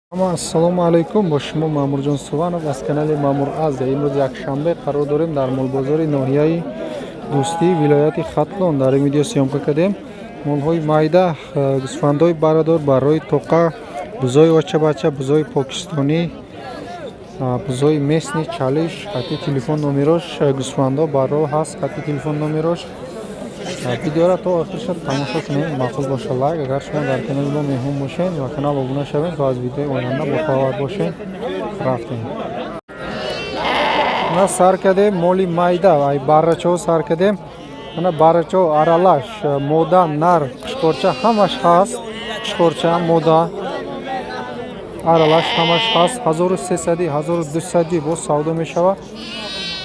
Ассалому алайкум, бо шумо Маъмурҷон Суванов аз канали Маъмур Азия. Имрӯз якшанбе қарор дорем дар молбозори ноҳияи Дӯстии вилояти Хатлон. Дар ин видео съёмка кардем молҳои майда, гӯсфандҳои барадор барои тоқа, бузои очабача, бузои покистонӣ, бузои местни, чалиш, хати телефон номерош, гӯсфандҳо баро ҳаст, хати телефон номерош. Видеоро то охирша тамошо кунед, маъқул боша лайк. Агар шумо дар канали мо меҳмон бошед ва канал обуна шавед, то аз видеои оянда бохабар бошед. Рафтем. Ма сар кардем моли майда, ай баррачаҳо сар кардем. Ана баррачаҳо аралаш, мода, нар, қушқорча ҳамаш ҳаст. Қушқорча, мода, аралаш ҳамаш ҳаст. 1300, 1200 боз савдо мешавад.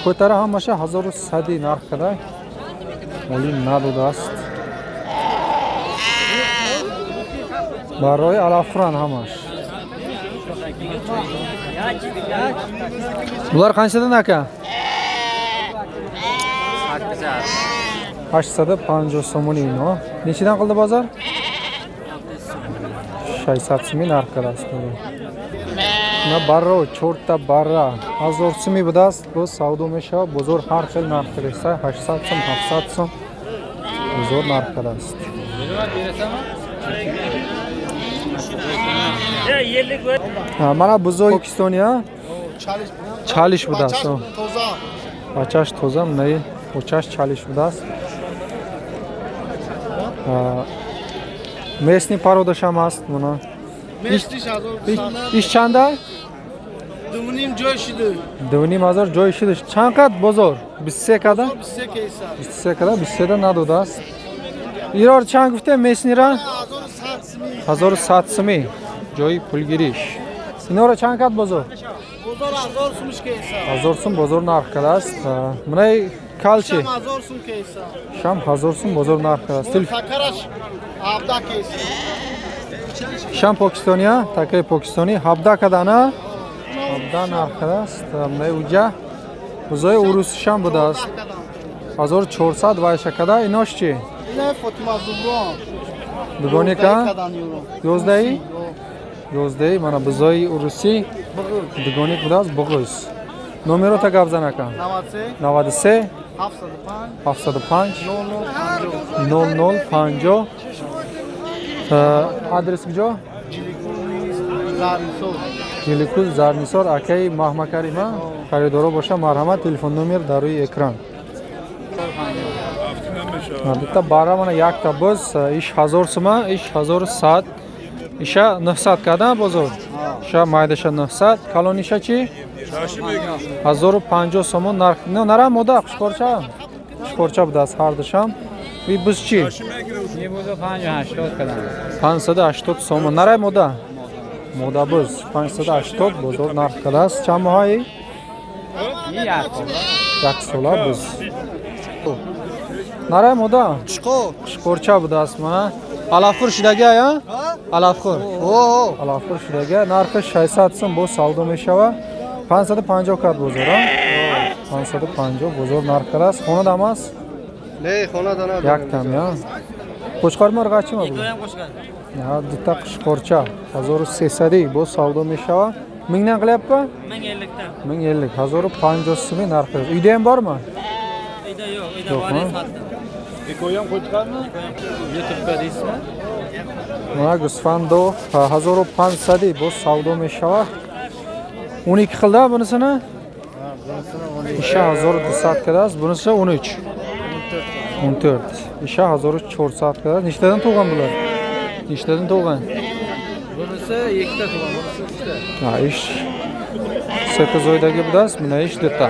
Кӯтара ҳамаша 1100 нарх када. Моли надодааст. Барои алафхӯран ҳамаш. Булар қанчадан ака? 850 сомони ино. Нечидан қилди бозор? 600 суми нарх кардааст. На барро, 4та барра 1000 суми будааст, боз савдо мешавад. Бозор ҳар хел нарх кардааст. 800 сум, 700 сум бозор нарх кардааст. Мана бузои покистония чалиш будааст. Бачаш тоза, наи очаш чалиш будааст. Местни пародашам аст мана. Иш чанда? 2.5 ҷой шуд. 2.5 ҷой шуд. Чанд қад бозор? 23 када? 23 када, 23 да надодааст. Ирор чанд гуфте местнира? 1100 суми ҷои пулгириш. Инора чанд қад бозор? Бозор 1000 сум кейса. 1000 сум бозор нарх кардааст. Мынай калчи? 1000 сум кейса. Шам 1000 сум бозор нарх кардааст. Такараш 17 кейса. Шам покистония, такаи покистонӣ 17 кадана? 17 нарх кардааст. Мынай уҷа бузои урусишам будааст. 1400 вайша када. Инош чи? Ина Фотима Зуброн. Дугоника? 11? 11 мана бузои урусӣ дугоник будааст, буғуз. Номерота гап зан ака. 93 705 00 50. Адрес куҷо? Ҷиликул Зарнисор, акаи Маҳмакарима. Харидоро боша, марҳамат, телефон номер дар рӯи экран. Дута бара мана якта буз, иш 1000 сума, иш 1100, иша 900 када бозор. Иша майдаша 900, калониша чи? 1050 сомон нарх. Нара мода, қушқорча. Қушқорча будааст ҳардушам. И буз чи? 580 сомон. Нарай мода? Мода буз 580 бозор нарх кардааст. Чанд моҳаи? Як сола буз. Нарай мода? Қушқорча будааст мана. Алафхӯр шудагия я? Алафхӯр. Алафхӯр шудагия. Нархи 600 сум боз савдо мешавад. 550 кард бозор, а? 550 бозор нарх кардааст. Хонадам аст? Не, хонада надорем. Яктам, я? Қучқор мурға чи мабуд? Дута қушқорча 1300 боз савдо мешавад. Миңдан qilyapmi? 1050 dan. 1050, 1050 сumi narxi. Uyda ham bormi? Uyda yo'q, uyda bor, sotdim. Ekoyam qo'yganmi? YouTube'ga deysizmi? Mana g'usfando 1500 боз савдо мешавад. 12 xilda bunisini? Isha 1200 кардааст, bunisi 13. 14. Isha 1400 кардааст. Nechtadan tug'an bular? Nechtadan tug'an? Bunisi 2 ta tug'an, bunisi 3 ta. Ha, ish 8 oydagi budааст, mana ish 4 ta.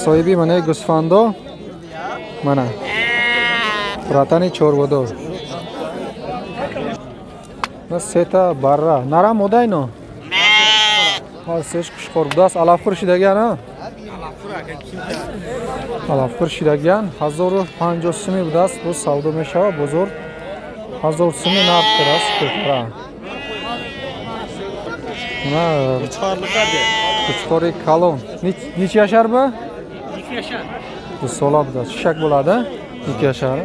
Соҳиби манаи гӯсфандо мана братани чорводор. Сета барра. Нара мода ино? Ҳар сеш қушқор будааст. Алафхӯр шидагиан, а? Алафхӯр шидагиан. 1050 суми будааст, боз савдо мешавад. Бозор 1000 суми нарх кардааст кӯҳра. Қучқори калон. Неча яшар бу? 2 yashar. 2 сола будааст. Шишак bo'ladi? 2 yashar.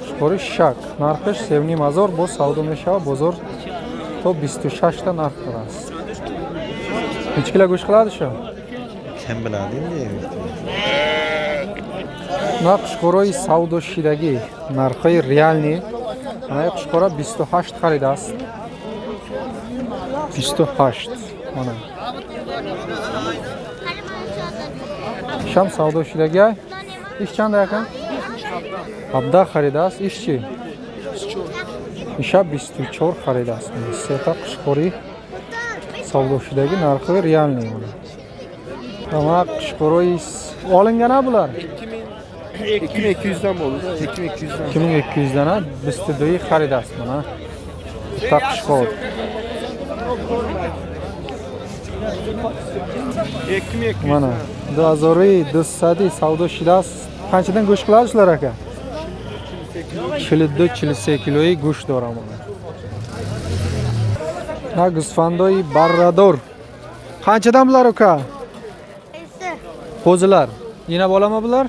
Qushqori shishak. Нархаш 3,5 ҳазор боз савдо мешавад. Бозор то 26 та нарх дорад. Necha kilo go'sht qiladi shu? Kim biladi endi? На qushqoroи савдошидагӣ нархҳои реални. Mana qushqora 28 харидааст. 28. Mana. Шам савдошидагӣ. Иш чанд ака? 17 харидааст. Иш чӣ? Иша 24 харидааст. Сета қушқори савдошидагӣ нархҳои реални. Mana qushqoroи olingan bular? 2200dan bo'ldi. 2200dan. 2200dan 22 харидааст mana. Bitta qushqor. 2200. Mana 2200 savdo shidааст. Qanchadan go'sht qiladi shular aka? 42-43 kiloyi go'sht дорам. На g'usfandои barrador. Qanchadan bular aka? Qo'zilar. Yina bolami bular?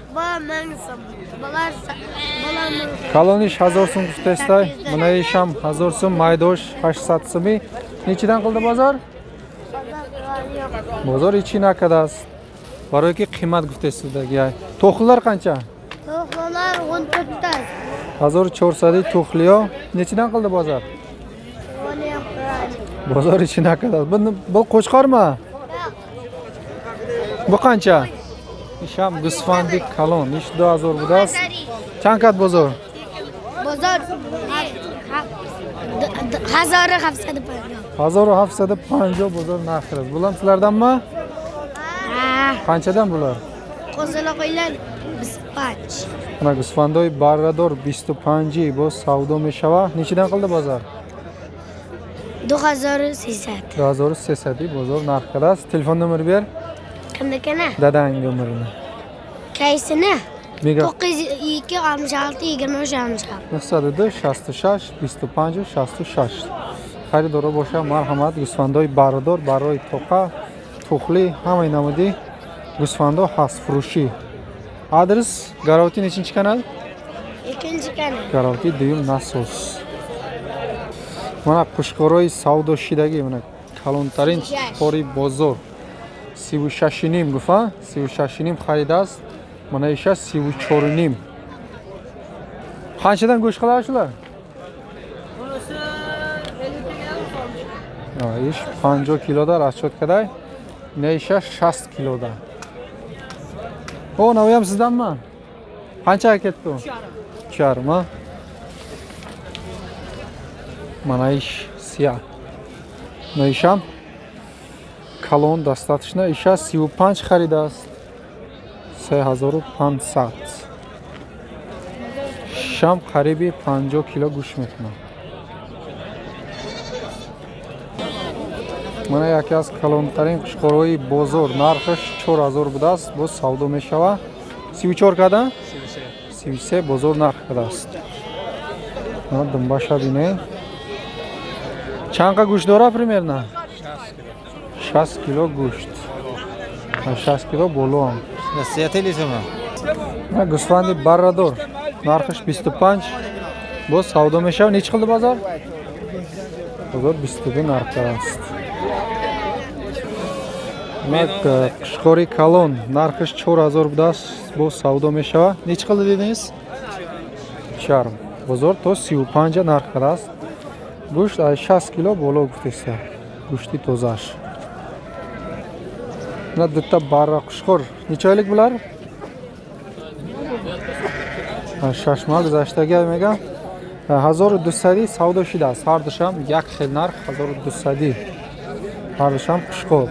Kalonish 1000 so'm kutesday, mana isham 1000 so'm, maydosh 800 so'mi. Nechidan qildi bozor? Bozor ichi nakadast. Барои ки қимат гуфтесудагӣ. To'xlilar qancha? To'xlilar 14 ta. 1400 to'xliyo. Nechidan qildi bozor? Bozor ichi nakadast. Bu qo'chqormi? Bu qancha? Isham g'usfandi kalon. Ish 2000 budast. Чанд кат бозор? Бозор 1750. 1750 бозор нархи. Bular sizlardanmi? Qanchadan bular? Qo'zilar qo'ylar 25. Mana g'usfandoy barrador 25 боз savdo mешава. Nechidan qildi bozor? 2300. 2300 bozor narxi. Telefon nomeri ber. Kimnikini? Dadang nomerini. Qaysini? Mega 902 66 23 66. 902 66 25 66. Харидоро боша марҳамат гӯсфандои баррадор барои тоқа, тухли ҳамаи намуди гӯсфандо ҳаст фурӯшӣ. Адрес Гаровти нечинчи канал? Ikkinchi kanal. Гаровти дуюм насос. Мана қушқорои савдошидагӣ, мана калонтарин қушқори бозор. 36,5 гуфа, 36,5 харидааст. Мана иша 34,5. Qanchadan go'sht qiladi shular? Ish 50 kiloda расчет kaday. Ne иша 60 kiloda. O, navi ham sizdanmi? Qanchaga ketdi u? 3,5 ha? Mana ish siya. Mana isham калон достаточно. Иша 35 харидааст. 3500. Шам қариби 50 кило гӯшт мекунад. Мана яке аз калонтарин қушқорҳои бозор. Нархаш 4000 будааст, боз савдо мешавад. 34 када? 33 бозор нарх кадааст. Мана думбаша бинед. Чанд қа гӯшт дора примерно? 60 кило гӯшт. 60 кило боло ҳам. На гӯсфанди баррадор. Нархаш 25 боз савдо мешавад. Нечи қилди бозор? Бозор 22 нарх дораст. Қушқори калон нархаш 4000 будааст, боз савдо мешавад. Нечи қилди дединgiz? 4. Бозор то 35 нарх кардааст. Гӯшт аз 60 кило боло гуфтеста. Гӯшти тозааш. Мына дута барра қушқор. Неча ойлик bular? 6 моҳ гузаштагӣ мегам. 1200 савдо шудааст. Ҳар душам як хел нарх 1200. Ҳар душам қушқор.